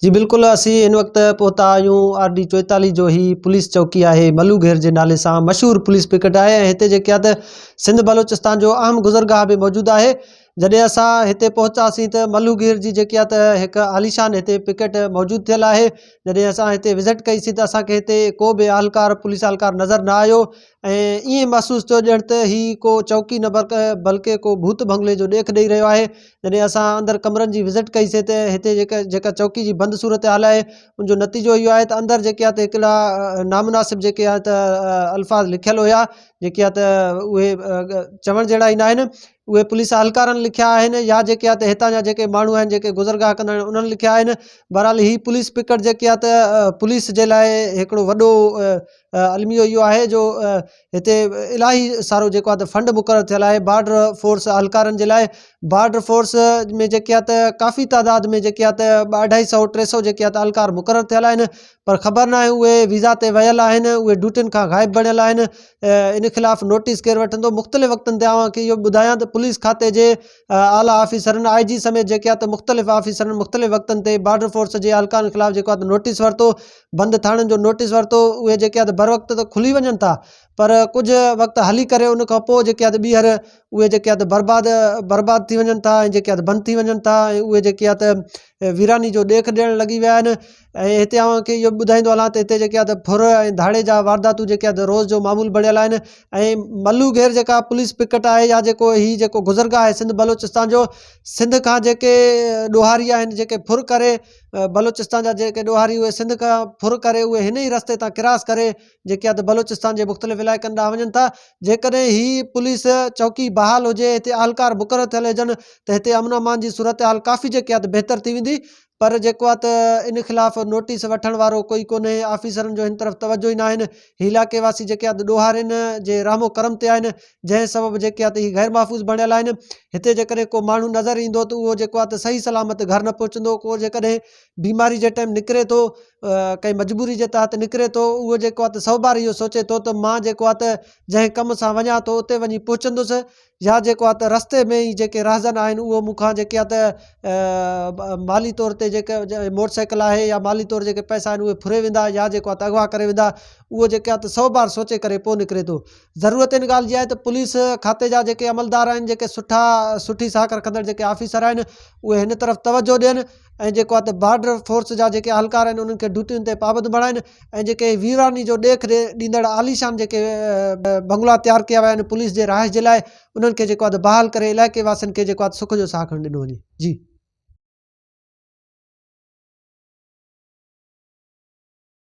جي بلڪل اسين هن وقت پهتا آهيون آر ڊي 44 جو هي پوليس چوڪي آهي ملو گهير جي نالي سان مشهور پوليس پڪٽ آهي ۽ هتي جيڪي آهي ته سنڌ بلوچستان جو اهم گذرگاهه به موجود آهي جڏهن اسان هتي پهتاسين ته ملو گهير جي جيڪي آهي ته هڪ عاليشان هتي پڪٽ موجود ٿيل آهي جڏهن اسان هتي وزٽ ڪئي سين ته اسانکي هتي ڪو به اهلڪار پوليس اهلڪار نظر نه آيو ۽ ائين محسوس ٿيو ڄڻ ته هي ڪو چوڪي نه بلڪه ڪو ڀوت بنگلي جو ڏيک ڏئي رهيو آهي جڏهن اسان اندر ڪمرن جي وزٽ ڪئي سي ته هتي جيڪا جيڪا چوڪي جي بند صورتحال آهي ان جو نتيجو اهو آهي ته اندر جيڪي آهي ته هڪڙا نامناسب جيڪي آهي ته الفاظ لکيل هيا جيڪي آهي ته اهي چوڻ جهڙا ئي نه آهن اهي پوليس اهلڪارن لکيا آهن يا جيڪي آهي ته هتان جا جيڪي ماڻهو آهن جيڪي گذرگاهه ڪندا آهن انهن لکيا آهن بهرحال هي پوليس پڪڙ جيڪي آهي ته پوليس جي لاء هڪڙو وڏو الميو اهو آهي جو هتي الاهي سارو جيڪو آهي ته فنڊ مقرر ٿيل آهي بارڊر فورس اهلڪارن جي لاء بارڊر فورس ۾ جيڪي آهي ته ڪافي تعداد ۾ جيڪي آهي ته ٻه اڍائي سئو ٽي سئو جيڪي آهي ته اهلڪار مقرر ٿيل آهن پر خبر ناهي اهي ويزا تي ويل آهن اهي ڊيوٽين کان غائب بڻيل آهن ان خلاف نوٽيس ڪير وٺندو مختلف وقتن تي اوهان کي اهو ٻڌايان ته پوليس کاتي جي اعليٰ آفيسرن آء جي سميت جيڪي آهي ته مختلف آفيسرن مختلف وقتن تي بارڊر فورس جي اهلڪارن خلاف جيڪو آهي ته نوٽيس ورتو بند ٿاڻن جو نوٽيس ورتو اهي جيڪي آهي ته بروقت ته کلي وڃن ٿا پر ڪجهه وقت هلي ڪري ان کان پوء جيڪي آهي ته ٻيهر اهي جيڪي آهي ته برباد برباد ٿي وڃن ٿا ۽ جيڪي آهي ته بند ٿي وڃن ٿا ۽ اهي جيڪي آهي ته ويراني جو ڏيک ڏيڻ لڳي ويا آهن ۽ هتي اوهان کي اهو ٻڌائيندو هلان ته هتي جيڪي آهي ته ڦر ۽ ڌاڙي جا وارداتون جيڪي آهي ته روز جو معمول بڻيل آهن ۽ ملو گهير جيڪا پوليس پڪٽ آهي يا جيڪو هي جيڪو گذرگاهه آهي سنڌ بلوچستان جو سنڌ کان جيڪي ڏوهاري آهن جيڪي ڦر ڪري بلوچستان جا جيڪي ڏوهاري اهي سنڌ کان ڦر ڪري اهي هن ئي رستي تان ڪراس ڪري جيڪي آهي ته بلوچستان جي مختلف علائقن ڏانهن وڃن ٿا جيڪڏهن هي پوليس چوڪي بحال هجي هتي اهلڪار مقرر ٿيل هجن ته هتي امن امان جي صورتحال ڪافي جيڪي آهي ته بهتر ٿي ويندي پر جيڪو آ ته ان خلاف نوٽيس وٺڻ وارو ڪوئي ڪونهي، آفيسرن جو هن طرف توجهه ئي ناهن، هي علائقي واسي جيڪي آ ته ڏوهارين جي رحم و ڪرم تي آهن، جنهن سبب جيڪي آ ته هي غير محفوظ بڻيل آهن، هتي جيڪڏهن ڪو ماڻهو نظر ايندو ته اهو جيڪو آ ته صحيح سلامت گهر نه پهچندو، ڪو جيڪڏهن بيماري جي ٽائيم نڪري ٿو ڪنهن مجبوري جي تحت نڪري ٿو اهو جيڪو آ ته سئو بار اهو سوچي ٿو ته مان جيڪو آ ته جنهن ڪم سان وڃان ٿو اتي وڃي پهچندس يا جيڪو آ ته رستي ۾ ئي جيڪي رهزن آهن اهو مون کان جيڪي آ ته مالي طور تي جيڪي موٽر سائيڪل آهي يا مالي طور جيڪي پئسا آهن اهي ڦري ويندا يا جيڪو آ ته اغوا ڪري ويندا اهو جيڪي آ ته سئو بار سوچي ڪري پوء نڪري ٿو ضرورت ان ڳالهه جي آهي ته پوليس کاتي جا جيڪي عملدار آهن جيڪي سٺا سٺي ساک رکندڙ جيڪي آفيسر آهن اهي هن طرف توجهه ڏين ۽ جيڪو آ ته بارڊر فورس جا جيڪي اهلڪار آهن انهن کي ڊيوٽين تي پابند بڻائين ۽ جيڪي ويراني جو ڏيک ڏيندڙ عاليشان جيڪي بنگلا تيار ڪيا ويا آهن پوليس جي رهائش جي لاء انهن کي جيڪو آ ته بحال ڪري علائقي واسين کي جيڪو آ ته سک جو ساهه کڻڻ ڏنو وڃي جي.